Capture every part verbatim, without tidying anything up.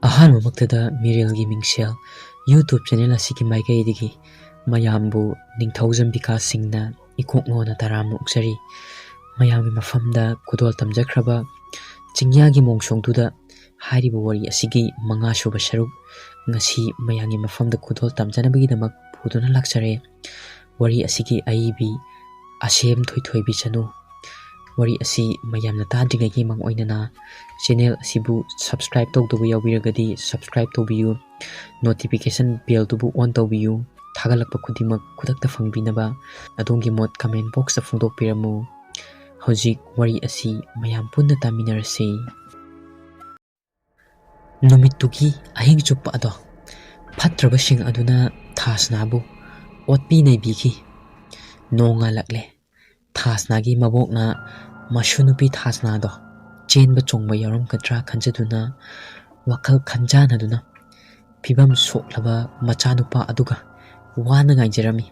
ꯑꯍꯥꯟꯕꯃꯛꯇꯗ ꯃꯤꯔꯦꯜꯒꯤ ꯃꯤꯡꯁꯦꯜ YouTube channel ꯑꯁꯤꯒꯤ ꯃꯥꯏꯀꯩꯗꯒꯤ ꯃꯌꯥꯝꯕꯨ ꯅꯤꯡꯊꯧꯖꯝ ꯕꯤꯀꯥꯁ ꯁꯤꯡꯅ ꯏꯀꯣꯛ ꯅꯣꯟꯅ ꯇꯔꯥꯝꯅ ꯑꯣꯛꯆꯔꯤ꯫ ꯃꯌꯥꯝꯒꯤ ꯃꯐꯝꯗ ꯈꯨꯗꯣꯜ ꯇꯝꯖꯈ꯭ꯔꯕ ꯆꯤꯡꯌꯥꯒꯤ ꯃꯣꯡꯁꯣꯡꯗꯨꯗ ꯍꯥꯏꯔꯤꯕ ꯋꯥꯔꯤ ꯑꯁꯤꯒꯤ ꯃꯉꯥ ꯁꯨꯕ ꯁꯔꯨꯛ ꯉꯁꯤ ꯃꯌꯥꯝꯒꯤ ꯃꯐꯝꯗ ꯈꯨꯗꯣꯜ ꯇꯝꯖꯅꯕꯒꯤꯗꯃꯛ ꯄꯨꯗꯨꯅ ꯂꯥꯛꯆꯔꯦ꯫ ꯋꯥꯔꯤ ꯑꯁꯤꯒꯤ ꯑꯏꯕꯤ ꯑꯁꯦꯝ ꯊꯣꯏꯊꯣꯏꯕꯤ ꯆꯅꯨ꯫ ꯋꯥꯔꯤ ꯑꯁꯤ ꯃꯌꯥꯝꯅ ꯇꯥꯗ꯭ꯔꯤꯉꯩꯒꯤ ꯃꯥꯡꯑꯣꯏꯅꯅ ꯆꯦꯅꯦꯜ ꯑꯁꯤꯕꯨ subscribe ꯇꯧꯗꯕ ꯌꯥꯎꯕꯤꯔꯒꯗꯤ subscribe ꯇꯧꯕꯤꯌꯨ꯫ Notification bellꯗꯨꯕꯨ on ꯇꯧꯕꯤꯌꯨ꯫ ꯊꯥꯒꯠꯂꯛꯄ ꯈꯨꯗꯤꯡꯃꯛ ꯈꯨꯗꯛꯇ ꯐꯪꯕꯤꯅꯕ ꯑꯗꯣꯝꯒꯤ ꯃꯣꯠ comment boxꯇ ꯐꯣꯡꯗꯣꯛꯄꯤꯔꯝꯃꯨ꯫ ꯍꯧꯖꯤꯛ ꯋꯥꯔꯤ ꯑꯁꯤ ꯃꯌꯥꯝ ꯄꯨꯟꯅ ꯇꯥꯃꯤꯟꯅꯔꯁꯤ꯫ ꯅꯨꯃꯤꯠꯇꯨꯒꯤ ꯑꯍꯤꯡ ꯆꯨꯞꯄ ꯑꯗꯣ ꯐꯠꯇ꯭ꯔꯕꯁꯤꯡ ꯑꯗꯨꯅ ꯊꯥꯁꯅꯥꯕꯨ ꯑꯣꯠꯄꯤ ꯅꯩꯕꯤꯈꯤ꯫ ꯅꯣꯡꯉꯥꯜꯂꯛꯂꯦ꯫ ꯊꯥꯁꯅꯥꯒꯤ ꯃꯕꯣꯛꯅ ꯃꯁꯨ ꯅꯨꯄꯤ ꯊꯥꯁꯅꯥꯗꯣ ꯆꯦꯟꯕ ꯆꯣꯡꯕ ꯌꯥꯎꯔꯝꯒꯗ꯭ꯔꯥ ꯈꯟꯖꯗꯨꯅ ꯋꯥꯈꯜ ꯈꯟꯖꯥꯟꯅꯗꯨꯅ ꯐꯤꯕꯝ ꯁꯣꯛꯂꯕ ꯃꯆꯥꯅꯨꯄꯥ ꯑꯗꯨꯒ ꯋꯥꯅ ꯉꯥꯏꯖꯔꯝꯃꯤ꯫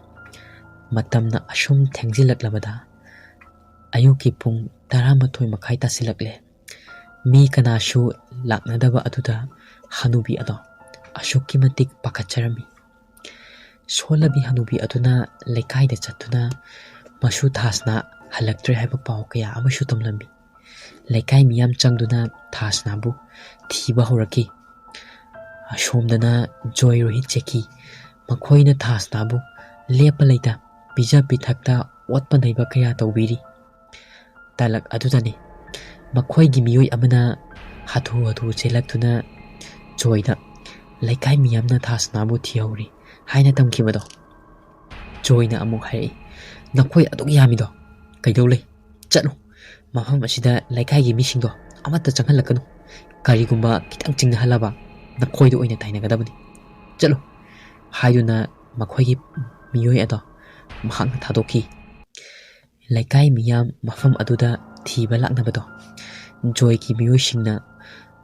ꯃꯇꯝꯅ ꯑꯁꯨꯝ ꯊꯦꯡꯖꯤꯜꯂꯛꯂꯕꯗ ꯑꯌꯨꯛꯀꯤ ꯄꯨꯡ ꯇꯔꯥꯃꯥꯊꯣꯏ ꯃꯈꯥꯏ ꯇꯥꯁꯤꯜꯂꯛꯂꯦ꯫ ꯃꯤ ꯀꯅꯥꯁꯨ ꯂꯥꯛꯅꯗꯕ ꯑꯗꯨꯗ ꯍꯅꯨꯕꯤ ꯑꯗꯣ ꯑꯁꯨꯛꯀꯤ ꯃꯇꯤꯛ ꯄꯥꯈꯠꯆꯔꯝꯃꯤ꯫ ꯁꯣꯜꯂꯕꯤ ꯍꯅꯨꯕꯤ ꯑꯗꯨꯅ ꯂꯩꯀꯥꯏꯗ ꯆꯠꯇꯨꯅ ꯃꯁꯨ ꯊꯥꯁꯅꯥ ꯍꯜꯂꯛꯇ꯭ꯔꯦ ꯍꯥꯏꯕ ꯄꯥꯎ ꯀꯌꯥ ꯑꯃꯁꯨ ꯇꯝꯂꯝꯃꯤ꯫ ꯂꯩꯀꯥꯏ ꯃꯤꯌꯥꯝ ꯆꯪꯗꯨꯅ ꯊꯥꯁꯅꯥꯕꯨ ꯊꯤꯕ ꯍꯧꯔꯛꯈꯤ꯫ ꯑꯁꯣꯝꯗꯅ ꯖꯣꯏ, ꯔꯣꯍꯤꯠ, ꯖꯦꯀꯤ ꯃꯈꯣꯏꯅ ꯊꯥꯁꯅꯥꯕꯨ ꯂꯦꯞꯄ ꯂꯩꯇ ꯄꯤꯖ ꯄꯤꯊꯛꯇ ꯑꯣꯠꯄ ꯅꯩꯕ ꯀꯌꯥ ꯇꯧꯕꯤꯔꯤ꯫ ꯇꯥꯂꯛ ꯑꯗꯨꯗꯅꯤ ꯃꯈꯣꯏꯒꯤ ꯃꯤꯑꯣꯏ ꯑꯃꯅ ꯍꯥꯊꯨ ꯍꯥꯊꯨ ꯆꯦꯜꯂꯛꯇꯨꯅ ꯖꯣꯏꯗ "ꯂꯩꯀꯥꯏ ꯃꯤꯌꯥꯝꯅ ꯊꯥꯁꯅꯥꯕꯨ ꯊꯤꯍꯧꯔꯤ" ꯍꯥꯏꯅ ꯇꯝꯈꯤꯕꯗꯣ꯫ ꯖꯣꯏꯅ ꯑꯃꯨꯛ ꯍꯥꯏꯔꯛꯏ, "ꯅꯈꯣꯏ ꯑꯗꯨꯛ ꯌꯥꯝꯃꯤꯗꯣ ꯀꯩꯗꯧ ꯂꯩ? ꯆꯠꯂꯨ, ꯃꯐꯝ ꯑꯁꯤꯗ ꯂꯩꯀꯥꯏꯒꯤ ꯃꯤꯁꯤꯡꯗꯣ ꯑꯃꯠꯇ ꯆꯪꯍꯜꯂꯛꯀꯅꯨ꯫ ꯀꯔꯤꯒꯨꯝꯕ ꯈꯤꯇꯪ ꯆꯤꯡꯅꯍꯜꯂꯕ ꯅꯈꯣꯏꯗ ꯑꯣꯏꯅ ꯇꯥꯏꯅꯒꯗꯕꯅꯤ꯫ ꯆꯠꯂꯨ" ꯍꯥꯏꯗꯨꯅ ꯃꯈꯣꯏꯒꯤ ꯃꯤꯑꯣꯏ ꯑꯗꯣ ꯃꯍꯥꯛꯅ ꯊꯥꯗꯣꯛꯈꯤ꯫ ꯂꯩꯀꯥꯏ ꯃꯤꯌꯥꯝ ꯃꯐꯝ ꯑꯗꯨꯗ ꯊꯤꯕ ꯂꯥꯛꯅꯕꯗꯣ ꯖꯣꯏꯒꯤ ꯃꯤꯑꯣꯏꯁꯤꯡꯅ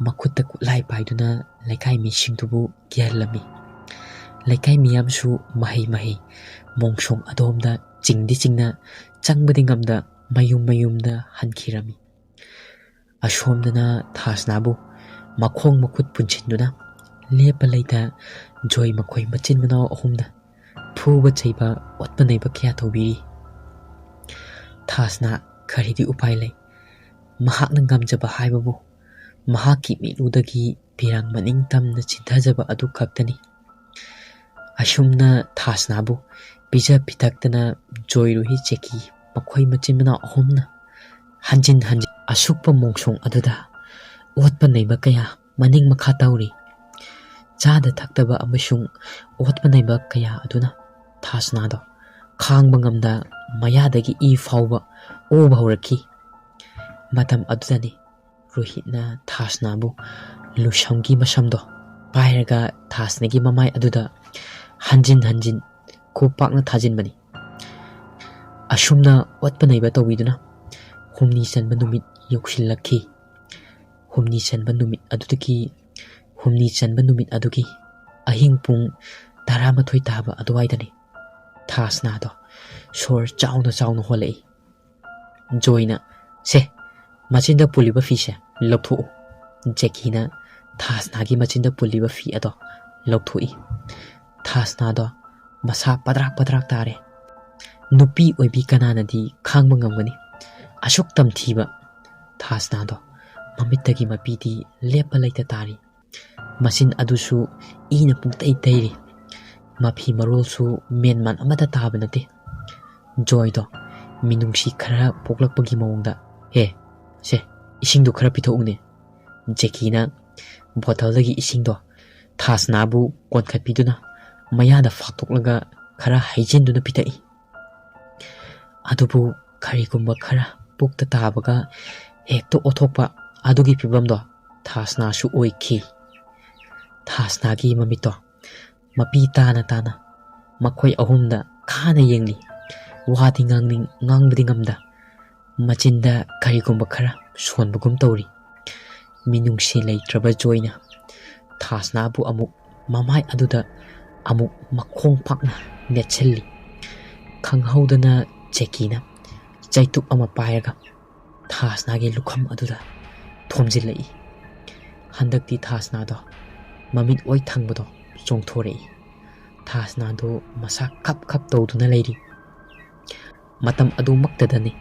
ꯃꯈꯨꯠꯇ ꯈꯨꯠꯂꯥꯏ ꯄꯥꯏꯗꯨꯅ ꯂꯩꯀꯥꯏ ꯃꯤꯁꯤꯡꯗꯨꯕꯨ ꯀꯤꯍꯜꯂꯝꯃꯤ꯫ ꯂꯩꯀꯥꯏ ꯃꯤꯌꯥꯝꯁꯨ ꯃꯍꯩ ꯃꯍꯩ ꯃꯣꯡꯁꯣꯡ ꯑꯗꯣꯝꯗ ꯆꯤꯡꯗꯤ ꯆꯤꯡꯅ ꯆꯪꯕꯗꯤ ꯉꯝꯗ ꯃꯌꯨꯝ ꯃꯌꯨꯝꯗ ꯍꯟꯈꯤꯔꯝꯃꯤ꯫ ꯑꯁꯣꯝꯗꯅ ꯊꯥꯁꯅꯥꯕꯨ ꯃꯈꯣꯡ ꯃꯈꯨꯠ ꯄꯨꯟꯁꯤꯟꯗꯨꯅ ꯂꯦꯞꯄ ꯂꯩꯇ ꯖꯣꯏ ꯃꯈꯣꯏ ꯃꯆꯤꯟ ꯃꯅꯥꯎ ꯑꯍꯨꯝꯅ ꯐꯨꯕ ꯆꯩꯕ, ꯑꯣꯠꯄ ꯅꯩꯕ ꯀꯌꯥ ꯇꯧꯕꯤꯔꯤ꯫ ꯊꯥꯁꯅꯥ ꯀꯔꯤꯗꯤ ꯎꯄꯥꯏ ꯂꯩ? ꯃꯍꯥꯛꯅ ꯉꯝꯖꯕ ꯍꯥꯏꯕꯕꯨ ꯃꯍꯥꯛꯀꯤ ꯃꯤꯠꯂꯨꯗꯒꯤ ꯐꯤꯔꯥꯡ ꯃꯅꯤꯡ ꯇꯝꯅ ꯆꯤꯟꯊꯖꯕ ꯑꯗꯨ ꯈꯛꯇꯅꯤ꯫ ꯑꯁꯨꯝꯅ ꯊꯥꯁꯅꯥꯕꯨ ꯄꯤꯖ ꯄꯤꯊꯛꯇꯅ ꯖꯣꯏ, ꯔꯨꯍꯤ, ꯖꯦꯀꯤ ꯃꯈꯣꯏ ꯃꯆꯤꯟ ꯃꯅꯥꯎ ꯑꯍꯨꯝꯅ ꯍꯟꯖꯤꯟ ꯍꯟꯖꯤꯟ ꯑꯁꯨꯛꯄ ꯃꯣꯡꯁꯣꯡ ꯑꯗꯨꯗ ꯑꯣꯠꯄ ꯅꯩꯕ ꯀꯌꯥ ꯃꯅꯤꯡ ꯃꯈꯥ ꯇꯧꯔꯤ꯫ ꯆꯥꯗ ꯊꯛꯇꯕ ꯑꯃꯁꯨꯡ ꯑꯣꯠꯄ ꯅꯩꯕ ꯀꯌꯥ ꯑꯗꯨꯅ ꯊꯥꯁꯅꯥꯗꯣ ꯈꯥꯡꯕ ꯉꯝꯗ ꯃꯌꯥꯗꯒꯤ ꯏ ꯐꯥꯎꯕ ꯑꯣꯕ ꯍꯧꯔꯛꯈꯤ꯫ ꯃꯇꯝ ꯑꯗꯨꯗꯅꯤ ꯔꯣꯍꯤꯠꯅ ꯊꯥꯁꯅꯥꯕꯨ ꯂꯨꯁꯝꯒꯤ ꯃꯁꯝꯗꯣ ꯄꯥꯏꯔꯒ ꯊꯥꯁꯅꯥꯒꯤ ꯃꯃꯥꯏ ꯑꯗꯨꯗ ꯍꯟꯖꯤꯟ ꯍꯟꯖꯤꯟ ꯈꯨ ꯄꯥꯛꯅ ꯊꯥꯖꯤꯟꯕꯅꯤ꯫ ꯑꯁꯨꯝꯅ ꯑꯣꯠꯄ ꯅꯩꯕ ꯇꯧꯕꯤꯗꯨꯅ ꯍꯨꯝꯅꯤ ꯆꯟꯕ ꯅꯨꯃꯤꯠ ꯌꯧꯁꯤꯜꯂꯛꯈꯤ꯫ ꯍꯨꯝꯅꯤ ꯆꯟꯕ ꯅꯨꯃꯤꯠ ꯑꯗꯨꯗꯒꯤ ꯍꯨꯝꯅꯤ ꯆꯟꯕ ꯅꯨꯃꯤꯠ ꯑꯗꯨꯒꯤ ꯑꯍꯤꯡ ꯄꯨꯡ ꯇꯔꯥꯃꯥꯊꯣꯏ ꯇꯥꯕ ꯑꯗꯨꯋꯥꯏꯗꯅꯤ ꯊꯥꯁꯅꯥꯗꯣ ꯁꯣꯔ ꯆꯥꯎꯅ ꯆꯥꯎꯅ ꯍꯣꯜꯂꯛꯏ꯫ ꯖꯣꯏꯅ, "ꯁꯦ, ꯃꯆꯤꯟꯗ ꯄꯨꯜꯂꯤꯕ ꯐꯤꯁꯦ ꯂꯧꯊꯣꯛꯎ꯫" ꯖꯦꯀꯤꯅ ꯊꯥꯁꯅꯥꯒꯤ ꯃꯆꯤꯟꯗ ꯄꯨꯜꯂꯤꯕ ꯐꯤ ꯑꯗꯣ ꯂꯧꯊꯣꯛꯏ꯫ ꯊꯥꯁꯅꯥꯗꯣ ꯃꯁꯥ ꯄꯗ꯭ꯔꯥꯛ ꯄꯗ꯭ꯔꯥꯛ ꯇꯥꯔꯦ꯫ ꯅꯨꯄꯤ ꯑꯣꯏꯕꯤ ꯀꯅꯥꯅꯗꯤ ꯈꯥꯡꯕ ꯉꯝꯒꯅꯤ? ꯑꯁꯨꯛ ꯇꯝꯊꯤꯕ ꯊꯥꯁꯅꯥꯗꯣ ꯃꯃꯤꯠꯇꯒꯤ ꯃꯄꯤꯗꯤ ꯂꯦꯞꯄ ꯂꯩꯇ ꯇꯥꯔꯤ꯫ ꯃꯆꯤꯟ ꯑꯗꯨꯁꯨ ꯏꯅ ꯄꯨꯡꯇꯩ ꯇꯩꯔꯤ꯫ ꯃꯐꯤ ꯃꯔꯣꯜꯁꯨ ꯃꯦꯟꯃꯥꯟ ꯑꯃꯠꯇ ꯇꯥꯕ ꯅꯠꯇꯦ꯫ ꯖꯣꯏꯗꯣ ꯃꯤꯅꯨꯡꯁꯤ ꯈꯔ ꯄꯣꯛꯂꯛꯄꯒꯤ ꯃꯑꯣꯡꯗ, "ꯍꯦ, ꯁꯦ, ꯏꯁꯤꯡꯗꯨ ꯈꯔ ꯄꯤꯊꯣꯛꯎꯅꯦ꯫" ꯖꯦꯀꯤꯅ ꯕꯣꯇꯜꯗꯒꯤ ꯏꯁꯤꯡꯗꯣ ꯊꯥꯁꯅꯥꯕꯨ ꯀꯣꯟꯈꯠꯄꯤꯗꯨꯅ ꯃꯌꯥꯗ ꯐꯥꯛꯇꯣꯛꯂꯒ ꯈꯔ ꯍꯩꯖꯤꯟꯗꯨꯅ ꯄꯤꯊꯛꯏ꯫ ꯑꯗꯨꯕꯨ ꯀꯔꯤꯒꯨꯝꯕ ꯈꯔ ꯄꯨꯛꯇ ꯇꯥꯕꯒ ꯍꯦꯛꯇ ꯑꯣꯊꯣꯛꯄ ꯑꯗꯨꯒꯤ ꯐꯤꯕꯝꯗꯣ ꯊꯥꯁꯅꯥꯁꯨ ꯑꯣꯏꯈꯤ꯫ ꯊꯥꯁꯅꯥꯒꯤ ꯃꯃꯤꯠꯇꯣ ꯃꯄꯤ ꯇꯥꯅ ꯇꯥꯅ ꯃꯈꯣꯏ ꯑꯍꯨꯝꯗ ꯈꯥꯅ ꯌꯦꯡꯂꯤ꯫ ꯋꯥꯗꯤ ꯉꯥꯡꯅꯤꯡ-, ꯉꯥꯡꯕꯗꯤ ꯉꯝꯗ, ꯃꯆꯤꯟꯗ ꯀꯔꯤꯒꯨꯝꯕ ꯈꯔ ꯁꯣꯟꯕꯒꯨꯝ ꯇꯧꯔꯤ꯫ ꯃꯤꯅꯨꯡꯁꯤ ꯂꯩꯇ꯭ꯔꯕ ꯖꯣꯏꯅ ꯊꯥꯁꯅꯥꯕꯨ ꯑꯃꯨꯛ ꯃꯃꯥꯏ ꯑꯗꯨꯗ ꯑꯃꯨꯛ ꯃꯈꯣꯡ ꯄꯥꯛꯅ ꯅꯦꯠꯁꯤꯜꯂꯤ꯫ ꯈꯪꯍꯧꯗꯅ ꯖꯦꯀꯤꯅ ꯆꯩꯇꯨꯞ ꯑꯃ ꯄꯥꯏꯔꯒ ꯊꯥꯁꯅꯥꯒꯤ ꯂꯨꯈꯝ ꯑꯗꯨꯗ ꯊꯣꯝꯖꯤꯜꯂꯛꯏ꯫ ꯍꯟꯗꯛꯇꯤ ꯊꯥꯁꯅꯥꯗꯣ ꯃꯃꯤꯠ ꯑꯣꯏ ꯊꯪꯕꯗꯣ ꯆꯣꯡꯊꯣꯔꯛꯏ꯫ ꯊꯥꯁꯅꯥꯗꯣ ꯃꯁꯥ ꯈꯞ ꯈꯞ ꯇꯧꯗꯨꯅ ꯂꯩꯔꯤ꯫ ꯃꯇꯝ ꯑꯗꯨꯃꯛꯇꯗꯅꯤ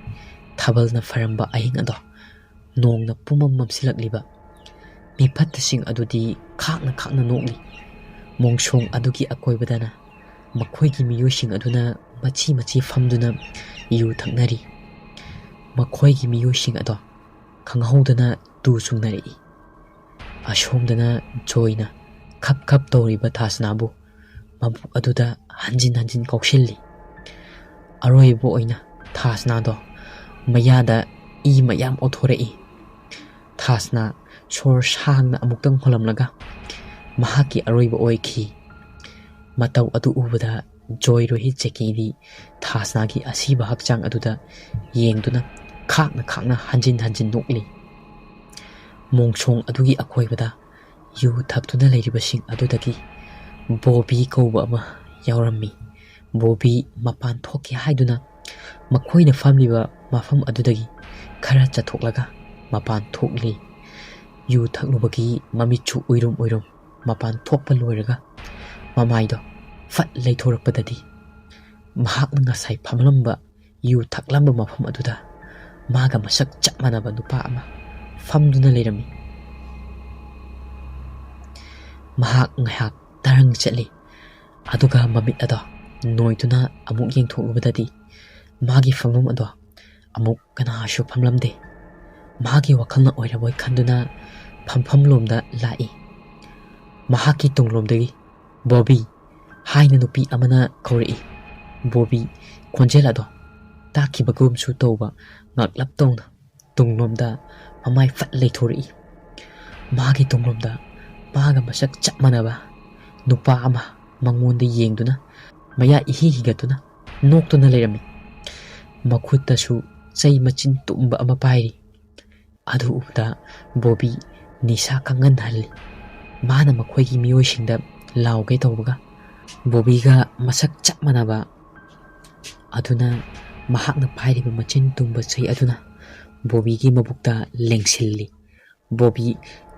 ꯊꯥꯕꯜꯅ ꯐꯔꯝꯕ ꯑꯍꯤꯡ ꯑꯗꯣ ꯅꯣꯡꯅ ꯄꯨꯝꯃꯝ ꯃꯝꯁꯤꯜꯂꯛꯂꯤꯕ꯫ ꯃꯤꯐꯠꯇꯁꯤꯡ ꯑꯗꯨꯗꯤ ꯈꯥꯛꯅ ꯈꯥꯛꯅ ꯅꯣꯛꯂꯤ꯫ ꯃꯣꯡꯁꯣꯡ ꯑꯗꯨꯒꯤ ꯑꯀꯣꯏꯕꯗꯅ ꯃꯈꯣꯏꯒꯤ ꯃꯤꯑꯣꯏꯁꯤꯡ ꯑꯗꯨꯅ ꯃꯆꯤ ꯃꯆꯤ ꯐꯝꯗꯨꯅ ꯌꯨ ꯊꯛꯅꯔꯤ꯫ ꯃꯈꯣꯏꯒꯤ ꯃꯤꯑꯣꯏꯁꯤꯡ ꯑꯗꯣ ꯈꯪꯍꯧꯗꯅ ꯇꯨ ꯆꯨꯡꯅꯔꯛꯏ꯫ ꯑꯁꯣꯝꯗꯅ ꯖꯣꯏꯅ ꯈꯞ ꯈꯞ ꯇꯧꯔꯤꯕ ꯊꯥꯁꯅꯥꯕꯨ ꯃꯕꯨꯛ ꯑꯗꯨꯗ ꯍꯟꯖꯤꯟ ꯍꯟꯖꯤꯟ ꯀꯧꯁꯤꯜꯂꯤ꯫ ꯑꯔꯣꯏꯕ ꯑꯣꯏꯅ ꯊꯥꯁꯅꯥꯗꯣ ꯃꯌꯥꯗ ꯏ ꯃꯌꯥꯝ ꯑꯣꯊꯣꯔꯛꯏ꯫ ꯊꯥꯁꯅꯥ ꯁꯣꯔ ꯁꯥꯡꯅ ꯑꯃꯨꯛꯇꯪ ꯍꯣꯜꯂꯝꯂꯒ ꯃꯍꯥꯛꯀꯤ ꯑꯔꯣꯏꯕ ꯑꯣꯏꯈꯤ꯫ ꯃꯇꯧ ꯑꯗꯨ ꯎꯕꯗ ꯖꯣꯏ ꯔꯣꯍꯤꯠ ꯖꯦꯀꯤꯗꯤ ꯊꯥꯁꯅꯥꯒꯤ ꯑꯁꯤꯕ ꯍꯛꯆꯥꯡ ꯑꯗꯨꯗ ꯌꯦꯡꯗꯨꯅ ꯈꯥꯛꯅ ꯈꯥꯛꯅ ꯍꯟꯖꯤꯟ ꯍꯟꯖꯤꯟ ꯅꯣꯛꯂꯤ꯫ ꯃꯣꯡꯁꯣꯡ ꯑꯗꯨꯒꯤ ꯑꯀꯣꯏꯕꯗ ꯌꯨ ꯊꯛꯇꯨꯅ ꯂꯩꯔꯤꯕꯁꯤꯡ ꯑꯗꯨꯗꯒꯤ ꯕꯣꯕꯤ ꯀꯧꯕ ꯑꯃ ꯌꯥꯎꯔꯝꯃꯤ꯫ ꯕꯣꯕꯤ ꯃꯄꯥꯟ ꯊꯣꯛꯀꯦ ꯍꯥꯏꯗꯨꯅ ꯃꯈꯣꯏꯅ ꯐꯝꯂꯤꯕ ꯃꯐꯝ ꯑꯗꯨꯗꯒꯤ ꯈꯔ ꯆꯠꯊꯣꯛꯂꯒ ꯃꯄꯥꯟ ꯊꯣꯛꯂꯤ꯫ ꯌꯨ ꯊꯛꯂꯨꯕꯒꯤ ꯃꯃꯤꯠꯁꯨ ꯎꯏꯔꯨꯝ ꯎꯏꯔꯨꯝ ꯃꯄꯥꯟ ꯊꯣꯛꯄ ꯂꯣꯏꯔꯒ ꯃꯃꯥꯏꯗꯣ ꯐꯠ ꯂꯩꯊꯣꯔꯛꯄꯗꯗꯤ ꯃꯍꯥꯛꯅ ꯉꯁꯥꯏ ꯐꯝꯂꯝꯕ ꯌꯨ ꯊꯛꯂꯝꯕ ꯃꯐꯝ ꯑꯗꯨꯗ ꯃꯥꯒ ꯃꯁꯛ ꯆꯞ ꯃꯥꯟꯅꯕ ꯅꯨꯄꯥ ꯑꯃ ꯐꯝꯗꯨꯅ ꯂꯩꯔꯝꯃꯤ꯫ ꯃꯍꯥꯛ ꯉꯥꯏꯍꯥꯛ ꯇꯔꯪ ꯆꯠꯂꯤ꯫ ꯑꯗꯨꯒ ꯃꯃꯤꯠ ꯑꯗꯣ ꯅꯣꯏꯗꯨꯅ ꯑꯃꯨꯛ ꯌꯦꯡꯊꯣꯛꯂꯨꯕꯗꯗꯤ ꯃꯥꯒꯤ ꯐꯝꯐꯝ ꯑꯗꯣ ꯑꯃꯨꯛ ꯀꯅꯥꯁꯨ ꯐꯝꯂꯝꯗꯦ꯫ ꯃꯍꯥꯛꯀꯤ ꯋꯥꯈꯜꯅ ꯑꯣꯏꯔꯕꯣꯏ ꯈꯟꯗꯨꯅ ꯐꯝꯐꯝꯂꯣꯝꯗ ꯂꯥꯛꯏ꯫ ꯃꯍꯥꯛꯀꯤ ꯇꯨꯡꯂꯣꯝꯗꯒꯤ "ꯕꯣꯕꯤ" ꯍꯥꯏꯅ ꯅꯨꯄꯤ ꯑꯃꯅ ꯀꯧꯔꯛꯏ꯫ ꯕꯣꯕꯤ ꯈꯣꯟꯖꯦꯜ ꯑꯗꯣ ꯇꯥꯈꯤꯕꯒꯨꯝꯁꯨ ꯇꯧꯕ ꯉꯥꯛꯂꯞ ꯇꯧꯅ ꯇꯨꯡꯂꯣꯝꯗ ꯃꯃꯥꯏ ꯐꯠ ꯂꯩꯊꯣꯔꯛꯏ꯫ ꯃꯥꯒꯤ ꯇꯨꯡꯂꯣꯝꯗ ꯃꯥꯒ ꯃꯁꯛ ꯆꯞ ꯃꯥꯟꯅꯕ ꯅꯨꯄꯥ ꯑꯃ ꯃꯉꯣꯟꯗ ꯌꯦꯡꯗꯨꯅ ꯃꯌꯥ ꯏꯍꯤ ꯍꯤꯒꯠꯇꯨꯅ ꯅꯣꯛꯇꯨꯅ ꯂꯩꯔꯝꯃꯤ꯫ ꯃꯈꯨꯠꯇꯁꯨ ꯆꯩ ꯃꯆꯤꯟ ꯇꯨꯝꯕ ꯑꯃ ꯄꯥꯏꯔꯤ꯫ ꯑꯗꯨ ꯎꯕꯗ ꯕꯣꯕꯤ ꯅꯤꯁꯥ ꯀꯪꯍꯟꯍꯜꯂꯤ꯫ ꯃꯥꯅ ꯃꯈꯣꯏꯒꯤ ꯃꯤꯑꯣꯏꯁꯤꯡꯗ ꯂꯥꯎꯒꯦ ꯇꯧꯕꯒ ꯕꯣꯕꯤꯒ ꯃꯁꯛ ꯆꯞ ꯃꯥꯟꯅꯕ ꯑꯗꯨꯅ ꯃꯍꯥꯛꯅ ꯄꯥꯏꯔꯤꯕ ꯃꯆꯤꯟ ꯇꯨꯝꯕ ꯆꯩ ꯑꯗꯨꯅ ꯕꯣꯕꯤꯒꯤ ꯃꯕꯨꯛꯇ ꯂꯦꯡꯁꯤꯜꯂꯤ꯫ ꯕꯣꯕꯤ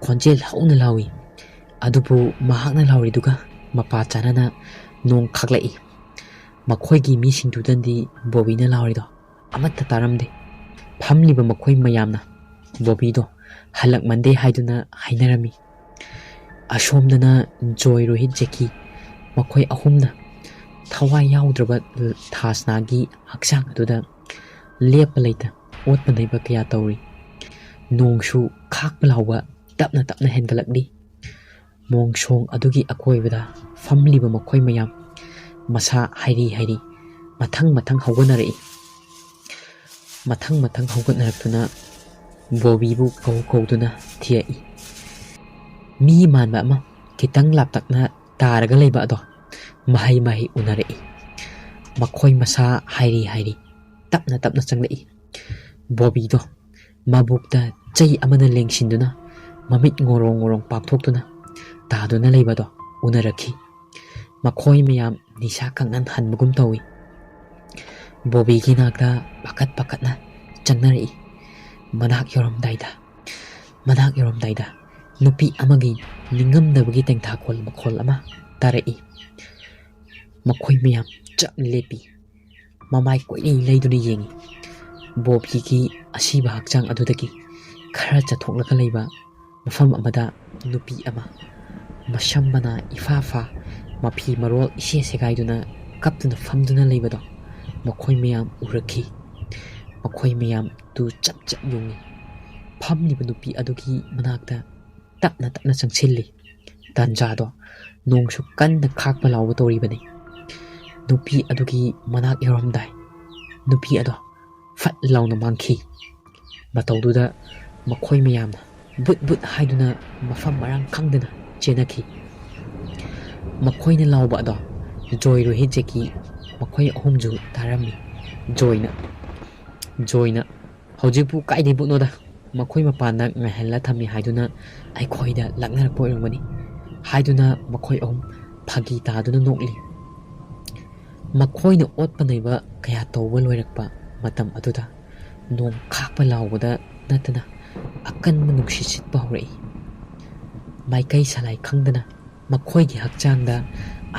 ꯈꯣꯟꯖꯦꯜ ꯍꯧꯅ ꯂꯥꯎꯏ꯫ ꯑꯗꯨꯕꯨ ꯃꯍꯥꯛꯅ ꯂꯥꯎꯔꯤꯗꯨꯒ ꯃꯄꯥ ꯆꯥꯅꯅ ꯅꯣꯡ ꯈꯥꯛꯂꯛꯏ꯫ ꯃꯈꯣꯏꯒꯤ ꯃꯤꯁꯤꯡꯗꯨꯗꯗꯤ ꯕꯣꯕꯤꯅ ꯂꯥꯎꯔꯤꯗꯣ ꯑꯃꯠꯇ ꯇꯥꯔꯝꯗꯦ꯫ ꯐꯝꯂꯤꯕ ꯃꯈꯣꯏ ꯃꯌꯥꯝꯅ ꯕꯣꯕꯤꯗꯣ ꯍꯜꯂꯛꯃꯟꯗꯦ ꯍꯥꯏꯗꯨꯅ ꯍꯥꯏꯅꯔꯝꯃꯤ꯫ ꯑꯁꯣꯝꯗꯅ ꯖꯣꯏ, ꯔꯣꯍꯤꯠ, ꯖꯦꯀꯤ ꯃꯈꯣꯏ ꯑꯍꯨꯝꯅ ꯊꯋꯥꯏ ꯌꯥꯎꯗ꯭ꯔꯕ ꯊꯥꯁꯅꯥꯒꯤ ꯍꯛꯆꯥꯡ ꯑꯗꯨꯗ ꯂꯦꯞꯄ ꯂꯩꯇ ꯑꯣꯠꯄ ꯅꯩꯕ ꯀꯌꯥ ꯇꯧꯔꯤ꯫ ꯅꯣꯡꯁꯨ ꯈꯥꯛꯄ ꯂꯥꯎꯕ ꯇꯞꯅ ꯇꯞꯅ ꯍꯦꯟꯒꯠꯂꯛꯂꯤ꯫ ꯃꯣꯡꯁꯣꯡ ꯑꯗꯨꯒꯤ ꯑꯀꯣꯏꯕꯗ ꯐꯝꯂꯤꯕ ꯃꯈꯣꯏ ꯃꯌꯥꯝ ꯃꯁꯥ ꯍꯥꯏꯔꯤ ꯍꯥꯏꯔꯤ ꯃꯊꯪ ꯃꯊꯪ ꯍꯧꯒꯠꯅꯔꯛꯏ꯫ ꯃꯊꯪ ꯃꯊꯪ ꯍꯧꯒꯠꯅꯔꯛꯇꯨꯅ ꯕꯣꯕꯤꯕꯨ ꯀꯧ ꯀꯧꯗꯨꯅ ꯊꯤꯔꯛꯏ꯫ ꯃꯤ ꯃꯥꯟꯕ ꯑꯃ ꯈꯤꯇꯪ ꯂꯥꯞꯇꯛꯅ ꯇꯥꯔꯒ ꯂꯩꯕ ꯑꯗꯣ ꯃꯍꯩ ꯃꯍꯩ ꯎꯅꯔꯛꯏ꯫ ꯃꯈꯣꯏ ꯃꯁꯥ ꯍꯥꯏꯔꯤ ꯍꯥꯏꯔꯤ ꯇꯞꯅ ꯇꯞꯅ ꯆꯪꯂꯛꯏ꯫ ꯕꯣꯕꯤꯗꯣ ꯃꯕꯨꯛꯇ ꯆꯩ ꯑꯃꯅ ꯂꯦꯡꯁꯤꯟꯗꯨꯅ ꯃꯃꯤꯠ ꯉꯣꯔꯣꯡ ꯉꯣꯔꯣꯡ ꯄꯥꯛꯊꯣꯛꯇꯨꯅ ꯇꯥꯗꯨꯅ ꯂꯩꯕꯗꯣ ꯎꯅꯔꯛꯈꯤ꯫ ꯃꯈꯣꯏ ꯃꯌꯥꯝ ꯅꯤꯁꯥ ꯀꯥꯡꯅꯟ ꯍꯟꯕꯒꯨꯝ ꯇꯧꯏ꯫ ꯕꯣꯕꯤꯒꯤ ꯅꯥꯛꯇ ꯄꯥꯈꯠ ꯄꯥꯈꯠꯅ ꯆꯪꯅꯔꯛꯏ꯫ ꯃꯅꯥꯛ ꯌꯧꯔꯝꯗꯥꯏꯗ, ꯃꯅꯥꯛ ꯌꯧꯔꯝꯗꯥꯏꯗ ꯅꯨꯄꯤ ꯑꯃꯒꯤ ꯅꯤꯡꯉꯝꯗꯕꯒꯤ ꯇꯦꯡꯊꯥꯈꯣꯜ ꯃꯈꯣꯜ ꯑꯃ ꯇꯥꯔꯛꯏ꯫ ꯃꯈꯣꯏ ꯃꯌꯥꯝ ꯆꯞ ꯂꯦꯞꯄꯤ꯫ ꯃꯃꯥꯏ ꯀꯣꯏꯂꯩ ꯂꯩꯗꯨꯅ ꯌꯦꯡꯉꯤ꯫ ꯕꯣꯕꯤꯒꯤ ꯑꯁꯤꯕ ꯍꯛꯆꯥꯡ ꯑꯗꯨꯗꯒꯤ ꯈꯔ ꯆꯠꯊꯣꯛꯂꯒ ꯂꯩꯕ ꯃꯐꯝ ꯑꯃꯗ ꯅꯨꯄꯤ ꯑꯃ ꯃꯁꯝ ꯃꯅꯥ ꯏꯐꯥ ꯐꯥ, ꯃꯐꯤ ꯃꯔꯣꯜ ꯏꯁꯦ ꯁꯦꯒꯥꯏꯗꯨꯅ ꯀꯞꯇꯨꯅ ꯐꯝꯗꯨꯅ ꯂꯩꯕꯗꯣ ꯃꯈꯣꯏ ꯃꯌꯥꯝ ꯎꯔꯛꯈꯤ꯫ ꯃꯈꯣꯏ ꯃꯌꯥꯝ ꯇꯨ ꯆꯞ ꯆꯞ ꯌꯨꯡꯏ꯫ ꯐꯝꯂꯤꯕ ꯅꯨꯄꯤ ꯑꯗꯨꯒꯤ ꯃꯅꯥꯛꯇ ꯇꯞꯅ ꯇꯞꯅ ꯆꯪꯁꯤꯜꯂꯤ꯫ ꯇꯥꯟꯖꯥꯗꯣ ꯅꯣꯡꯁꯨ ꯀꯟꯅ ꯈꯥꯛꯄ ꯂꯥꯎꯕ ꯇꯧꯔꯤꯕꯅꯤ꯫ ꯅꯨꯄꯤ ꯑꯗꯨꯒꯤ ꯃꯅꯥꯛ ꯌꯧꯔꯝꯗꯥꯏ ꯅꯨꯄꯤ ꯑꯗꯣ ꯐꯠ ꯂꯥꯎꯅ ꯃꯥꯡꯈꯤ꯫ ꯃꯇꯧꯗꯨꯗ ꯃꯈꯣꯏ ꯃꯌꯥꯝꯅ ꯕꯨꯠ ꯕꯨꯠ ꯍꯥꯏꯗꯨꯅ ꯃꯐꯝ ꯃꯔꯥꯡ ꯈꯪꯗꯅ ꯆꯦꯟꯅꯈꯤ꯫ ꯃꯈꯣꯏꯅ ꯂꯥꯎꯕ ꯑꯗꯣ ꯖꯣꯏ, ꯔꯣꯍꯤꯠ, ꯖꯦꯀꯤ ꯃꯈꯣꯏ ꯑꯍꯨꯝꯁꯨ ꯇꯥꯔꯝꯃꯤ꯫ ꯖꯣꯏꯅ, ꯖꯣꯏꯅ, "ꯍꯧꯖꯤꯛꯄꯨ ꯀꯥꯏꯗꯩ ꯕꯨꯠꯅꯣꯗ? ꯃꯈꯣꯏ ꯃꯄꯥꯟꯗ ꯉꯥꯏꯍꯜꯂ ꯊꯝꯃꯤ ꯍꯥꯏꯗꯨꯅ ꯑꯩꯈꯣꯏꯗ ꯂꯛꯅꯔꯛꯄ ꯑꯣꯏꯔꯝꯒꯅꯤ" ꯍꯥꯏꯗꯨꯅ ꯃꯈꯣꯏ ꯑꯍꯨꯝ ꯐꯥꯒꯤ ꯇꯥꯗꯨꯅ ꯅꯣꯛꯂꯤ꯫ ꯃꯈꯣꯏꯅ ꯑꯣꯠꯄ ꯅꯩꯕ ꯀꯌꯥ ꯇꯧꯕ ꯂꯣꯏꯔꯛꯄ ꯃꯇꯝ ꯑꯗꯨꯗ ꯅꯣꯡ ꯈꯥꯛꯄ ꯂꯥꯎꯕꯗ ꯅꯠꯇꯅ ꯑꯀꯟꯕ ꯅꯨꯡꯁꯤꯠ ꯁꯤꯠꯄ ꯍꯧꯔꯛꯏ꯫ ꯃꯥꯏꯀꯩ ꯁꯂꯥꯏ ꯈꯪꯗꯅ ꯃꯈꯣꯏꯒꯤ ꯍꯛꯆꯥꯡꯗ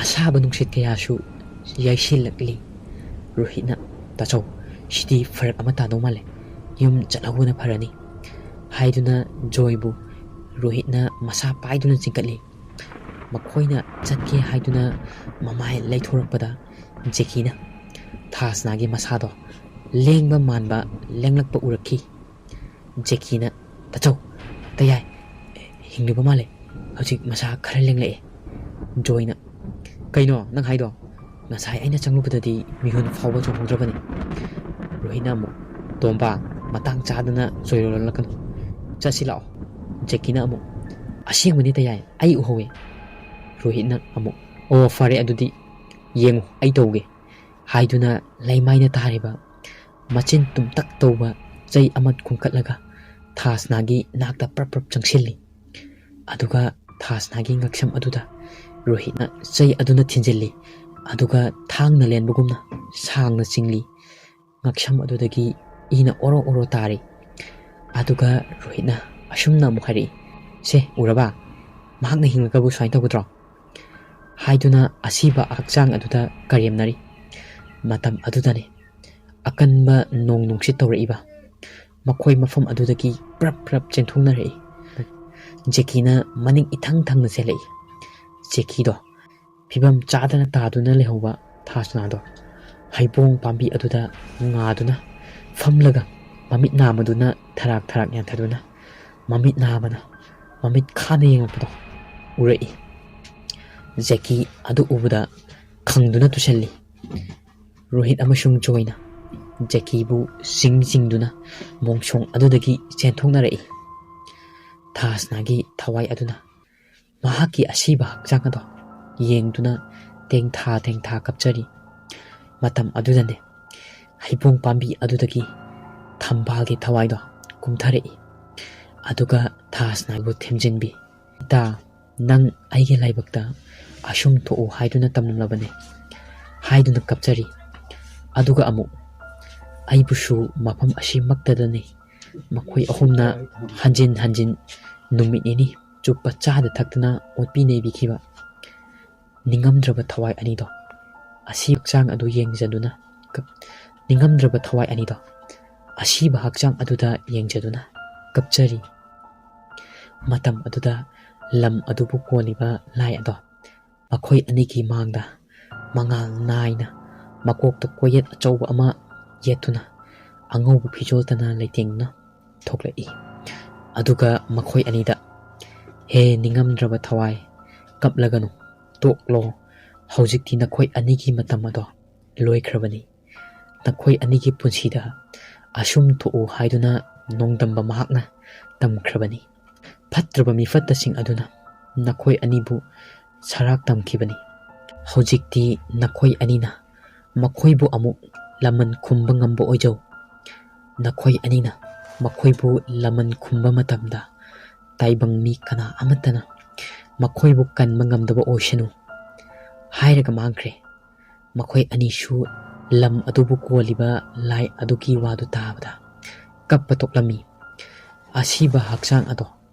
ꯑꯁꯥꯕ ꯅꯨꯡꯁꯤꯠ ꯀꯌꯥꯁꯨ ꯌꯩꯁꯤꯜꯂꯛꯂꯤ꯫ ꯔꯣꯍꯤꯠꯅ, "ꯇꯥꯆꯧ, ꯁꯤꯗꯤ ꯐꯔꯛ ꯑꯃ ꯇꯥꯗꯧ ꯃꯥꯜꯂꯦ, ꯌꯨꯝ ꯆꯠꯍꯧꯕꯅ ꯐꯔꯅꯤ" ꯍꯥꯏꯗꯨꯅ ꯖꯣꯏꯕꯨ ꯔꯣꯍꯤꯠꯅ ꯃꯁꯥ ꯄꯥꯏꯗꯨꯅ ꯆꯤꯡꯈꯠꯂꯤ꯫ ꯃꯈꯣꯏꯅ ꯆꯠꯀꯦ ꯍꯥꯏꯗꯨꯅ ꯃꯃꯥꯏ ꯂꯩꯊꯣꯔꯛꯄꯗ ꯖꯦꯀꯤꯅ ꯊꯥꯁꯅꯥꯒꯤ ꯃꯁꯥꯗꯣ ꯂꯦꯡꯕ ꯃꯥꯟꯕ ꯂꯦꯡꯂꯛꯄ ꯎꯔꯛꯈꯤ꯫ ꯖꯦꯀꯤꯅ, "ꯇꯥꯆꯧ, ꯇꯌꯥꯏ, ꯍꯤꯡꯂꯤꯕ ꯃꯥꯜꯂꯦ, ꯍꯧꯖꯤꯛ ꯃꯁꯥ ꯈꯔ ꯂꯦꯡꯂꯛꯑꯦ"꯫ ꯖꯣꯏꯅ, "ꯀꯩꯅꯣ ꯅꯪ ꯍꯥꯏꯗꯣ? ꯉꯁꯥꯏ ꯑꯩꯅ ꯆꯪꯂꯨꯕꯗꯗꯤ ꯃꯤꯍꯨꯟ ꯐꯥꯎꯕ ꯆꯣꯡꯍꯧꯗ꯭ꯔꯕꯅꯤ"꯫ ꯔꯣꯍꯤꯠꯅ ꯑꯃꯨꯛ, "ꯇꯣꯝꯕ, ꯃꯇꯥꯡ ꯆꯥꯗꯅ ꯆꯣꯏꯔꯣꯜꯂꯛꯀꯅꯨ, ꯆꯠꯁꯤ ꯂꯥꯛꯑꯣ"꯫ ꯖꯦꯀꯤꯅ ꯑꯃꯨꯛ, "ꯑꯁꯦꯡꯕꯅꯤ ꯇꯌꯥꯏ, ꯑꯩ ꯎꯍꯧꯋꯦ"꯫ ꯔꯣꯍꯤꯠꯅ ꯑꯃꯨꯛ, "ꯑꯣ, ꯐꯔꯦ ꯑꯗꯨꯗꯤ, ꯌꯦꯡꯉꯨ, ꯑꯩ ꯇꯧꯒꯦ" ꯍꯥꯏꯗꯨꯅ ꯂꯩꯃꯥꯏꯗ ꯇꯥꯔꯤꯕ ꯃꯆꯤꯟ ꯇꯨꯝꯇꯛ ꯇꯧꯕ ꯆꯩ ꯑꯃ ꯈꯨꯟꯀꯠꯂꯒ ꯊꯥꯁꯅꯥꯒꯤ ꯅꯥꯛꯇ ꯄ꯭ꯔꯞ ꯄ꯭ꯔꯞ ꯆꯪꯁꯤꯜꯂꯤ꯫ ꯑꯗꯨꯒ ꯊꯥꯁꯅꯥꯒꯤ ꯉꯛꯁꯝ ꯑꯗꯨꯗ ꯔꯣꯍꯤꯠꯅ ꯆꯩ ꯑꯗꯨꯅ ꯊꯤꯟꯖꯤꯜꯂꯤ꯫ ꯑꯗꯨꯒ ꯊꯥꯡꯅ ꯂꯦꯟꯕꯒꯨꯝꯅ ꯁꯥꯡꯅ ꯆꯤꯡꯂꯤ꯫ ꯉꯛꯁꯝ ꯑꯗꯨꯗꯒꯤ ꯏꯅ ꯑꯣꯔꯣ ꯑꯣꯔꯣ ꯇꯥꯔꯤ꯫ ꯑꯗꯨꯒ ꯔꯣꯍꯤꯠꯅ ꯑꯁꯨꯝꯅ ꯑꯃꯨꯛ ꯍꯥꯏꯔꯛꯏ, "ꯁꯦ, ꯎꯔꯕ? ꯃꯍꯥꯛꯅ ꯍꯤꯡꯂꯒꯕꯨ ꯁꯨꯃꯥꯏꯅ ꯇꯧꯒꯗ꯭ꯔꯣ?" ꯍꯥꯏꯗꯨꯅ ꯑꯁꯤꯕ ꯍꯛꯆꯥꯡ ꯑꯗꯨꯗ ꯀꯔꯦꯝꯅꯔꯤ꯫ ꯃꯇꯝ ꯑꯗꯨꯗꯅꯤ ꯑꯀꯟꯕ ꯅꯣꯡ ꯅꯨꯡꯁꯤꯠ ꯇꯧꯔꯛꯏꯕ꯫ ꯃꯈꯣꯏ ꯃꯐꯝ ꯑꯗꯨꯗꯒꯤ ꯄ꯭ꯔꯞ ꯄ꯭ꯔꯞ ꯆꯦꯟꯊꯣꯛꯅꯔꯛꯏ꯫ ꯖꯦꯀꯤꯅ ꯃꯅꯤꯡ ꯏꯊꯪ ꯊꯪꯅ ꯆꯦꯜꯂꯛꯏ꯫ ꯖꯦꯀꯤꯗꯣ ꯐꯤꯕꯝ ꯆꯥꯗꯅ ꯇꯥꯗꯨꯅ ꯂꯩꯍꯧꯕ ꯊꯥꯁꯅꯥꯗꯣ ꯍꯩꯕꯣꯡ ꯄꯥꯝꯕꯤ ꯑꯗꯨꯗ ꯉꯥꯗꯨꯅ ꯐꯝꯂꯒ ꯃꯃꯤꯠ ꯅꯥꯃꯗꯨꯅ ꯊꯔꯥꯛ ꯊꯔꯥꯛ ꯌꯥꯟꯊꯗꯨꯅ ꯃꯃꯤꯠ ꯅꯥꯕꯅ ꯃꯃꯤꯠ ꯈꯥꯅ ꯌꯦꯡꯂꯛꯄꯗꯣ ꯎꯔꯛꯏ꯫ ꯖꯦꯀꯤ ꯑꯗꯨ ꯎꯕꯗ ꯈꯪꯗꯨꯅ ꯇꯨꯁꯜꯂꯤ꯫ ꯔꯣꯍꯤꯠ ꯑꯃꯁꯨꯡ ꯖꯣꯏꯅ ꯖꯦꯀꯤꯕꯨ ꯆꯤꯡ ꯆꯤꯡꯗꯨꯅ ꯃꯣꯡꯁꯣꯡ ꯑꯗꯨꯗꯒꯤ ꯆꯦꯟꯊꯣꯛꯅꯔꯛꯏ꯫ ꯊꯥꯁꯅꯥꯒꯤ ꯊꯋꯥꯏ ꯑꯗꯨꯅ ꯃꯍꯥꯛꯀꯤ ꯑꯁꯤꯕ ꯍꯛꯆꯥꯡ ꯑꯗꯣ ꯌꯦꯡꯗꯨꯅ ꯇꯦꯡꯊꯥ ꯇꯦꯡꯊꯥ ꯀꯞꯆꯔꯤ꯫ ꯃꯇꯝ ꯑꯗꯨꯗꯅꯦ ꯍꯩꯕꯣꯡ ꯄꯥꯝꯕꯤ ꯑꯗꯨꯗꯒꯤ ꯊꯝꯕꯥꯜꯒꯤ ꯊꯋꯥꯏꯗꯣ ꯀꯨꯝꯊꯔꯛꯏ꯫ ꯑꯗꯨꯒ ꯊꯥꯁꯅꯥꯕꯨ ꯊꯦꯝꯖꯤꯟꯕꯤ꯫ "ꯏꯇꯥ, ꯅꯪ ꯑꯩꯒꯤ ꯂꯥꯏꯕꯛꯇ ꯑꯁꯨꯝ ꯊꯣꯛꯎ ꯍꯥꯏꯗꯨꯅ ꯇꯝꯂꯝꯂꯕꯅꯤ" ꯍꯥꯏꯗꯨꯅ ꯀꯞꯆꯔꯤ꯫ ꯑꯗꯨꯒ ꯑꯃꯨꯛ ꯑꯩꯕꯨꯁꯨ ꯃꯐꯝ ꯑꯁꯤꯃꯛꯇꯗꯅꯤ ꯃꯈꯣꯏ ꯑꯍꯨꯝꯅ ꯍꯟꯖꯤꯟ ꯍꯟꯖꯤꯟ ꯅꯨꯃꯤꯠ ꯅꯤꯅꯤ ꯆꯨꯞꯄ ꯆꯥꯗ ꯊꯛꯇꯅ ꯑꯣꯠꯄꯤ ꯅꯩꯕꯤꯈꯤꯕ ꯅꯤꯡꯉꯝꯗ꯭ꯔꯕ ꯊꯋꯥꯏ ꯑꯅꯤꯗꯣ ꯑꯁꯤ ꯍꯛꯆꯥꯡ ꯑꯗꯨ ꯌꯦꯡꯖꯗꯨꯅ ꯀꯞ-, ꯅꯤꯡꯉꯝꯗ꯭ꯔꯕ ꯊꯋꯥꯏ ꯑꯅꯤꯗꯣ ꯑꯁꯤꯕ ꯍꯛꯆꯥꯡ ꯑꯗꯨꯗ ꯌꯦꯡꯖꯗꯨꯅ ꯀꯞꯆꯔꯤ꯫ ꯃꯇꯝ ꯑꯗꯨꯗ ꯂꯝ ꯑꯗꯨꯕꯨ ꯀꯣꯜꯂꯤꯕ ꯂꯥꯏ ꯑꯗꯣ ꯃꯈꯣꯏ ꯑꯅꯤꯒꯤ ꯃꯥꯡꯗ ꯃꯉꯥꯜ ꯅꯥꯏꯅ ꯃꯀꯣꯛꯇ ꯀꯣꯌꯦꯠ ꯑꯆꯧꯕ ꯑꯃ ꯌꯦꯠꯇꯨꯅ ꯑꯉꯧꯕ ꯐꯤꯖꯣꯜꯇꯅ ꯂꯩꯇꯦꯡꯗꯨꯅ ꯊꯣꯛꯂꯛꯏ꯫ ꯑꯗꯨꯒ ꯃꯈꯣꯏ ꯑꯅꯤꯗ, "ꯍꯦ ꯅꯤꯡꯉꯝꯗ꯭ꯔꯕ ꯊꯋꯥꯏ, ꯀꯞꯂꯒꯅꯨ, ꯇꯣꯛꯂꯣ꯫ ꯍꯧꯖꯤꯛꯇꯤ ꯅꯈꯣꯏ ꯑꯅꯤꯒꯤ ꯃꯇꯝ ꯑꯗꯣ ꯂꯣꯏꯈ꯭ꯔꯕꯅꯤ꯫ ꯅꯈꯣꯏ ꯑꯅꯤꯒꯤ ꯄꯨꯟꯁꯤꯗ ꯑꯁꯨꯝ ꯊꯣꯛꯎ ꯍꯥꯏꯗꯨꯅ ꯅꯣꯡꯗꯝꯕ ꯃꯍꯥꯛꯅ ꯇꯝꯈ꯭ꯔꯕꯅꯤ꯫ ꯐꯠꯇ꯭ꯔꯕ ꯃꯤꯐꯠꯇꯁꯤꯡ ꯑꯗꯨꯅ ꯅꯈꯣꯏ ꯑꯅꯤꯕꯨ ꯁꯔꯥꯛ ꯇꯝꯈꯤꯕꯅꯤ꯫ ꯍꯧꯖꯤꯛꯇꯤ ꯅꯈꯣꯏ ꯑꯅꯤꯅ ꯃꯈꯣꯏꯕꯨ ꯑꯃꯨꯛ ꯂꯃꯟ ꯈꯨꯝꯕ ꯉꯝꯕ ꯑꯣꯏꯖꯧ꯫ ꯅꯈꯣꯏ ꯑꯅꯤꯅ ꯃꯈꯣꯏꯕꯨ ꯂꯃꯟ ꯈꯨꯝꯕ ꯃꯇꯝꯗ ꯇꯥꯏꯕꯪ ꯃꯤ ꯀꯅꯥ ꯑꯃꯠꯇꯅ ꯃꯈꯣꯏꯕꯨ ꯀꯟꯕ ꯉꯝꯗꯕ ꯑꯣꯏꯁꯅꯨ" ꯍꯥꯏꯔꯒ ꯃꯥꯡꯈ꯭ꯔꯦ꯫ ꯃꯈꯣꯏ ꯑꯅꯤꯁꯨ ꯂꯝ ꯑꯗꯨꯕꯨ ꯀꯣꯜꯂꯤꯕ ꯂꯥꯏ ꯑꯗꯨꯒꯤ ꯋꯥꯗꯨ ꯇꯥꯕꯗ ꯀꯞꯄ ꯇꯣꯛꯂꯝꯃꯤ꯫ ꯑꯁꯤꯕ ꯍꯛꯆꯥꯡ ꯑꯗꯣ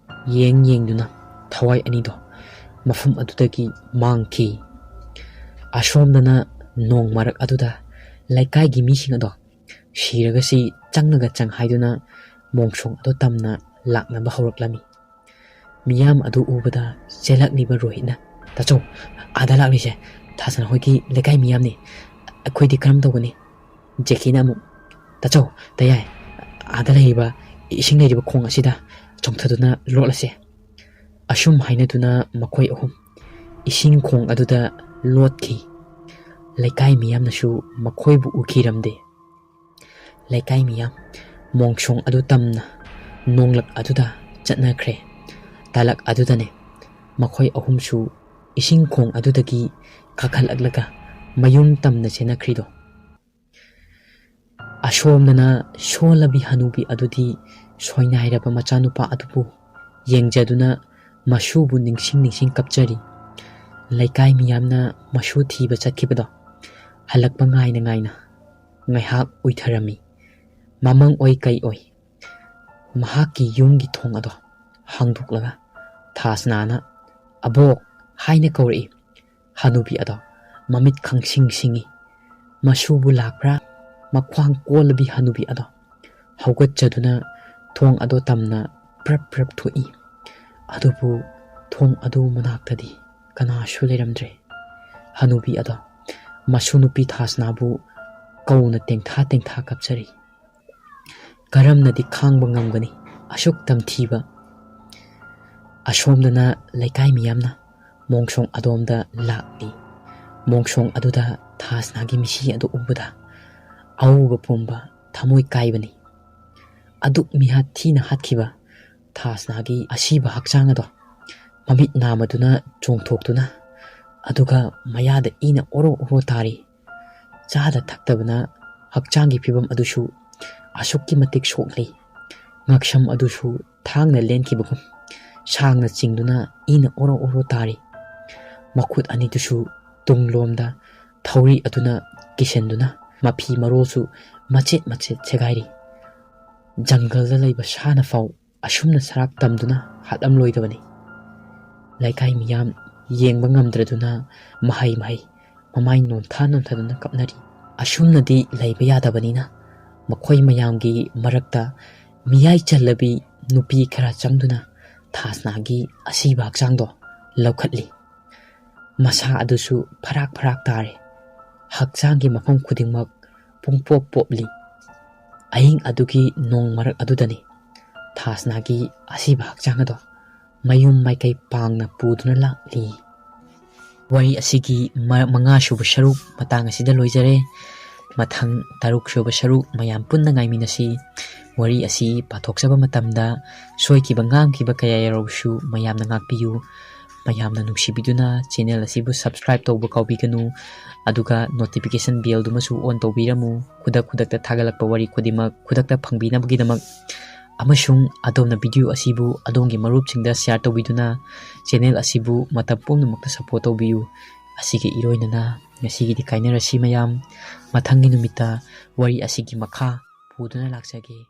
ꯌꯦꯡ ꯌꯦꯡꯗꯨꯅ ꯊꯋꯥꯏ ꯑꯅꯤꯗꯣ ꯃꯐꯝ ꯑꯗꯨꯗꯒꯤ ꯃꯥꯡꯈꯤ꯫ ꯑꯁꯣꯝꯗꯅ ꯅꯣꯡ ꯃꯔꯛ ꯑꯗꯨꯗ ꯂꯩꯀꯥꯏꯒꯤ ꯃꯤꯁꯤꯡ ꯑꯗꯣ ꯁꯤꯔꯒꯁꯤ ꯆꯪꯂꯒ ꯆꯪ ꯍꯥꯏꯗꯨꯅ ꯃꯣꯡꯁꯣꯡ ꯑꯗꯨ ꯇꯝꯅ ꯂꯥꯛꯅꯕ ꯍꯧꯔꯛꯂꯝꯃꯤ꯫ ꯃꯤꯌꯥꯝ ꯑꯗꯨ ꯎꯕꯗ ꯆꯦꯜꯂꯛꯂꯤꯕ ꯔꯣꯍꯤꯠꯅ, "ꯇꯥꯆꯧ, ꯑꯥꯗ ꯂꯥꯛꯂꯤꯁꯦ ꯊꯥꯖꯟ ꯍꯣꯏꯒꯤ ꯂꯩꯀꯥꯏ ꯃꯤꯌꯥꯝꯅꯤ꯫ ꯑꯩꯈꯣꯏꯗꯤ ꯀꯔꯝ ꯇꯧꯒꯅꯤ?" ꯖꯦꯀꯤꯅ ꯑꯃꯨꯛ, "ꯇꯥꯆꯧ, ꯇꯌꯥꯏ, ꯑꯥꯗ ꯂꯩꯔꯤꯕ ꯏꯁꯤꯡ ꯂꯩꯔꯤꯕ ꯈꯣꯡ ꯑꯁꯤꯗ ꯆꯣꯡꯊꯗꯨꯅ ꯂꯣꯠꯂꯁꯦ"꯫ ꯑꯁꯨꯝ ꯍꯥꯏꯅꯗꯨꯅ ꯃꯈꯣꯏ ꯑꯍꯨꯝ ꯏꯁꯤꯡ ꯈꯣꯡ ꯑꯗꯨꯗ ꯂꯣꯠꯈꯤ꯫ ꯂꯩꯀꯥꯏ ꯃꯤꯌꯥꯝꯅꯁꯨ ꯃꯈꯣꯏꯕꯨ ꯎꯈꯤꯔꯝꯗꯦ꯫ ꯂꯩꯀꯥꯏ ꯃꯤꯌꯥꯝ ꯃꯣꯡꯁꯣꯡ ꯑꯗꯨ ꯇꯝꯅ ꯅꯣꯡꯂꯛ ꯑꯗꯨꯗ ꯆꯠꯅꯈ꯭ꯔꯦ꯫ ꯇꯥꯂꯛ ꯑꯗꯨꯗꯅꯦ ꯃꯈꯣꯏ ꯑꯍꯨꯝꯁꯨ ꯏꯁꯤꯡ ꯈꯣꯡ ꯑꯗꯨꯗꯒꯤ ꯀꯥꯈꯠꯂꯛꯂꯒ ꯃꯌꯨꯝ ꯇꯝꯅ ꯆꯦꯟꯅꯈ꯭ꯔꯤꯗꯣ꯫ ꯑꯁꯣꯝꯗꯅ ꯁꯣꯜꯂꯕꯤ ꯍꯅꯨꯕꯤ ꯑꯗꯨꯗꯤ ꯁꯣꯏꯅꯥꯏꯔꯕ ꯃꯆꯥꯅꯨꯄꯥ ꯑꯗꯨꯕꯨ ꯌꯦꯡꯖꯗꯨꯅ ꯃꯁꯨꯕꯨ ꯅꯤꯡꯁꯤꯡ ꯅꯤꯡꯁꯤꯡ ꯀꯞꯆꯔꯤ꯫ ꯂꯩꯀꯥꯏ ꯃꯤꯌꯥꯝꯅ ꯃꯁꯨ ꯊꯤꯕ ꯆꯠꯈꯤꯕꯗꯣ ꯍꯜꯂꯛꯄ ꯉꯥꯏꯅ ꯉꯥꯏꯅ ꯉꯥꯏꯍꯥꯛ ꯎꯏꯊꯔꯝꯃꯤ꯫ ꯃꯃꯪ ꯑꯣꯏ ꯀꯩ ꯑꯣꯏ ꯃꯍꯥꯛꯀꯤ ꯌꯨꯝꯒꯤ ꯊꯣꯡ ꯑꯗꯣ ꯍꯥꯡꯗꯣꯛꯂꯒ ꯊꯥꯁꯅꯥꯅ "ꯑꯕꯣꯛ" ꯍꯥꯏꯅ ꯀꯧꯔꯛꯏ꯫ ꯍꯅꯨꯕꯤ ꯑꯗꯣ ꯃꯃꯤꯠ ꯈꯪꯁꯤꯡ ꯁꯤꯡꯏ꯫ ꯃꯁꯨꯕꯨ ꯂꯥꯛꯄ꯭ꯔꯥ? ꯃꯈ꯭ꯋꯥꯡ ꯀꯣꯜꯂꯕꯤ ꯍꯅꯨꯕꯤ ꯑꯗꯣ ꯍꯧꯒꯠꯆꯗꯨꯅ ꯊꯣꯡ ꯑꯗꯣ ꯇꯝꯅ ꯄ꯭ꯔꯞ ꯄ꯭ꯔꯞ ꯊꯣꯛꯏ꯫ ꯑꯗꯨꯕꯨ ꯊꯣꯡ ꯑꯗꯨ ꯃꯅꯥꯛꯇꯗꯤ ꯀꯅꯥꯁꯨ ꯂꯩꯔꯝꯗ꯭ꯔꯦ꯫ ꯍꯅꯨꯕꯤ ꯑꯗꯣ ꯃꯁꯨ ꯅꯨꯄꯤ ꯊꯥꯁꯅꯥꯕꯨ ꯀꯧꯅ ꯇꯦꯡꯊꯥ ꯇꯦꯡꯊꯥ ꯀꯞꯆꯔꯤ꯫ ꯀꯔꯝꯅꯗꯤ ꯈꯥꯡꯕ ꯉꯝꯒꯅꯤ ꯑꯁꯨꯛ ꯇꯝꯊꯤꯕ? ꯑꯁꯣꯝꯗꯅ ꯂꯩꯀꯥꯏ ꯃꯤꯌꯥꯝꯅ ꯃꯣꯡꯁꯣꯡ ꯑꯗꯣꯝꯗ ꯂꯥꯛꯂꯤ꯫ ꯃꯣꯡꯁꯣꯡ ꯑꯗꯨꯗ ꯊꯥꯁꯅꯥꯒꯤ ꯃꯤꯁꯤ ꯑꯗꯨ ꯎꯕꯗ ꯑꯎꯕ ꯄꯨꯝꯕ ꯊꯃꯣꯏ ꯀꯥꯏꯕꯅꯤ꯫ ꯑꯗꯨꯛ ꯃꯤꯍꯥꯠ ꯊꯤꯅ ꯍꯥꯠꯈꯤꯕ ꯊꯥꯁꯅꯥꯒꯤ ꯑꯁꯤꯕ ꯍꯛꯆꯥꯡ ꯑꯗꯣ ꯃꯃꯤꯠ ꯅꯥꯃꯗꯨꯅ ꯆꯣꯡꯊꯣꯛꯇꯨꯅ, ꯑꯗꯨꯒ ꯃꯌꯥꯗ ꯏꯅ ꯑꯣꯔꯣ ꯑꯣꯔꯣ ꯇꯥꯔꯤ꯫ ꯆꯥꯗ ꯊꯛꯇꯕꯅ ꯍꯛꯆꯥꯡꯒꯤ ꯐꯤꯕꯝ ꯑꯗꯨꯁꯨ ꯑꯁꯨꯛꯀꯤ ꯃꯇꯤꯛ ꯁꯣꯛꯂꯤ꯫ ꯉꯛꯁꯝ ꯑꯗꯨꯁꯨ ꯊꯥꯡꯅ ꯂꯦꯟꯈꯤꯕꯒꯨꯝ ꯁꯥꯡꯅ ꯆꯤꯡꯗꯨꯅ ꯏꯅ ꯑꯣꯔꯣ ꯑꯣꯔꯣ ꯇꯥꯔꯤ꯫ ꯃꯈꯨꯠ ꯑꯅꯤꯗꯨꯁꯨ ꯇꯨꯡꯂꯣꯝꯗ ꯊꯧꯔꯤ ꯑꯗꯨꯅ ꯀꯤꯁꯤꯟꯗꯨꯅ ꯃꯐꯤ ꯃꯔꯣꯜꯁꯨ ꯃꯆꯦꯠ ꯃꯆꯦꯠ ꯁꯦꯒꯥꯏꯔꯤ꯫ ꯖꯪꯒꯜꯗ ꯂꯩꯕ ꯁꯥꯅ ꯐꯥꯎ ꯑꯁꯨꯝꯅ ꯁꯔꯥꯛ ꯇꯝꯗꯨꯅ ꯍꯥꯠꯂꯝꯂꯣꯏꯗꯕꯅꯤ꯫ ꯂꯩꯀꯥꯏ ꯃꯤꯌꯥꯝ ꯌꯦꯡꯕ ꯉꯝꯗ꯭ꯔꯗꯨꯅ ꯃꯍꯩ ꯃꯍꯩ ꯃꯃꯥꯏ ꯅꯣꯟꯊ ꯅꯣꯟꯊꯗꯨꯅ ꯀꯞꯅꯔꯤ꯫ ꯑꯁꯨꯝꯅꯗꯤ ꯂꯩꯕ ꯌꯥꯗꯕꯅꯤꯅ ꯃꯈꯣꯏ ꯃꯌꯥꯝꯒꯤ ꯃꯔꯛꯇ ꯃꯤꯌꯥꯏ ꯆꯜꯂꯕꯤ ꯅꯨꯄꯤ ꯈꯔ ꯆꯪꯗꯨꯅ ꯊꯥꯁꯅꯥꯒꯤ ꯑꯁꯤꯕ ꯍꯛꯆꯥꯡꯗꯣ ꯂꯧꯈꯠꯂꯤ꯫ ꯃꯁꯥ ꯑꯗꯨꯁꯨ ꯐꯔꯥꯛ ꯐꯔꯥꯛ ꯇꯥꯔꯦ꯫ ꯍꯛꯆꯥꯡꯒꯤ ꯃꯐꯝ ꯈꯨꯗꯤꯡꯃꯛ ꯄꯨꯡꯄꯣꯞ ꯄꯣꯞꯂꯤ꯫ ꯑꯍꯤꯡ ꯑꯗꯨꯒꯤ ꯅꯣꯡ ꯃꯔꯛ ꯑꯗꯨꯗꯅꯤ ꯊꯥꯁꯅꯥꯒꯤ ꯑꯁꯤꯕ ꯍꯛꯆꯥꯡ ꯑꯗꯣ ꯃꯌꯨꯝ ꯃꯥꯏꯀꯩ ꯄꯥꯡꯅ ꯄꯨꯗꯨꯅ ꯂꯥꯛꯂꯤ꯫ ꯋꯥꯔꯤ ꯑꯁꯤꯒꯤ ꯃ-, ꯃꯉꯥ ꯁꯨꯕ ꯁꯔꯨꯛ ꯃꯇꯥꯡ ꯑꯁꯤꯗ ꯂꯣꯏꯖꯔꯦ꯫ ꯃꯊꯪ ꯇꯔꯨꯛ ꯁꯨꯕ ꯁꯔꯨꯛ ꯃꯌꯥꯝ ꯄꯨꯟꯅ ꯉꯥꯏꯃꯤꯟꯅꯁꯤ꯫ ꯋꯥꯔꯤ ꯑꯁꯤ ꯄꯥꯊꯣꯛꯆꯕ ꯃꯇꯝꯗ ꯁꯣꯏꯈꯤꯕ ꯉꯥꯝꯈꯤꯕ ꯀꯌꯥ ꯌꯥꯎꯔꯕꯁꯨ ꯃꯌꯥꯝꯅ ꯉꯥꯛꯄꯤꯌꯨ꯫ ꯃꯌꯥꯝꯅ ꯅꯨꯡꯁꯤꯕꯤꯗꯨꯅ channel ꯑꯁꯤꯕꯨ subscribe ꯇꯧꯕ ꯀꯥꯎꯕꯤꯒꯅꯨ꯫ ꯑꯗꯨꯒ notification bellꯗꯨꯃꯁꯨ on ꯇꯧꯕꯤꯔꯝꯃꯨ꯫ ꯈꯨꯗꯛ ꯈꯨꯗꯛꯇ ꯊꯥꯒꯠꯂꯛꯄ ꯋꯥꯔꯤ ꯈꯨꯗꯤꯡꯃꯛ ꯈꯨꯗꯛꯇ ꯐꯪꯕꯤꯅꯕꯒꯤꯗꯃꯛ꯫ ꯑꯃꯁꯨꯡ ꯑꯗꯣꯝꯅ video ꯑꯁꯤꯕꯨ ꯑꯗꯣꯝꯒꯤ ꯃꯔꯨꯞꯁꯤꯡꯗ share ꯇꯧꯕꯤꯗꯨꯅ channel ꯑꯁꯤꯕꯨ ꯃꯇꯝ ꯄꯨꯝꯅꯃꯛꯇ support ꯇꯧꯕꯤꯌꯨ꯫ ꯑꯁꯤꯒ ꯏꯔꯣꯏꯅꯅ ꯉꯁꯤꯒꯤꯗꯤ ꯀꯥꯏꯅꯔꯁꯤ ꯃꯌꯥꯝ꯫ ꯃꯊꯪꯒꯤ ꯅꯨꯃꯤꯠꯇ ꯋꯥꯔꯤ ꯑꯁꯤꯒꯤ ꯃꯈꯥ ꯄꯨꯗꯨꯅ ꯂꯥꯛꯆꯒꯦ꯫